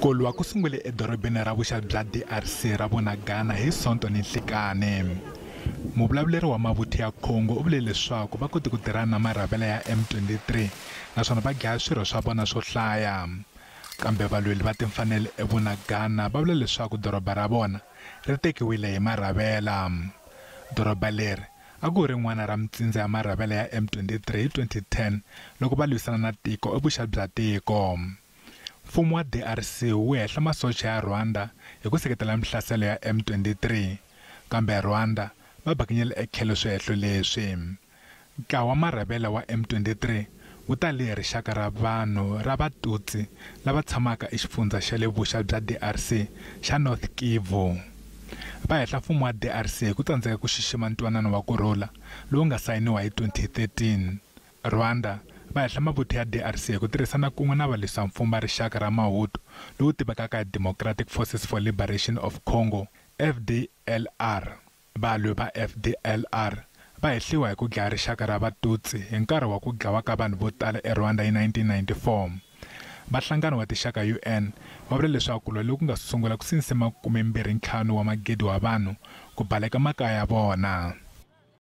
Ku lwa ku sungule edorobeni ra vuxa bya DRC ra Bunagana hi Sonto ninhlikani. Muvulavuleri wa mavuthu ya Congo u vule leswaku va kote ku tirhana na marhavela ya M23 naswona va dlaya swirho swa vona swo hlaya. Kambe valweli va timfanelo eBunagana va vula leswaku doroba ra vona ri tekiwile hi marhavela. Doroba leri a ku ri rin'wana ra mitsindza ya marhavela ya M23 hi 2010 loko va lwisana na tiko evuxa bya tiko. Mfumo wa DRC wu hehla masocha ya Rwanda hi ku seketela minhlaselo ya M23, kambe Rwanda va bakinyele etlhelo swihehlo leswi. Ntlawa wa marhavela wa M23 wu tale hi rixaka ra vanhu ra Vatutsi lava tshamaka exifundzha xa le vuxa bya DRC xa North Kivu. Va hehla mfumo wa DRC hi ku tsandzeka ku xixima ntwanano wa ku rhula lowu nga sayiniwa hi 2013. Rwanda va hehla mavuthu ya DRC hi ku tirhisana kun'we na valwisamfumo va rixaka ra Mahutu lowu tivekaka hi Democratic Forces for Liberation of Congo, FDLR. Valwi va FDLR va hehliwa hi ku dlaya rixaka ra Vatutsi hi nkarhi wa ku dlawa ka vanhu vo tala eRwanda hi 1994. Va Nhlangano wa Tinxaka, UN, va vula leswaku ku lwa loku nga sungula ku sindzise makume mbirhi ntlhanu wa magidi wa vanhu ku baleka makaya ya vona.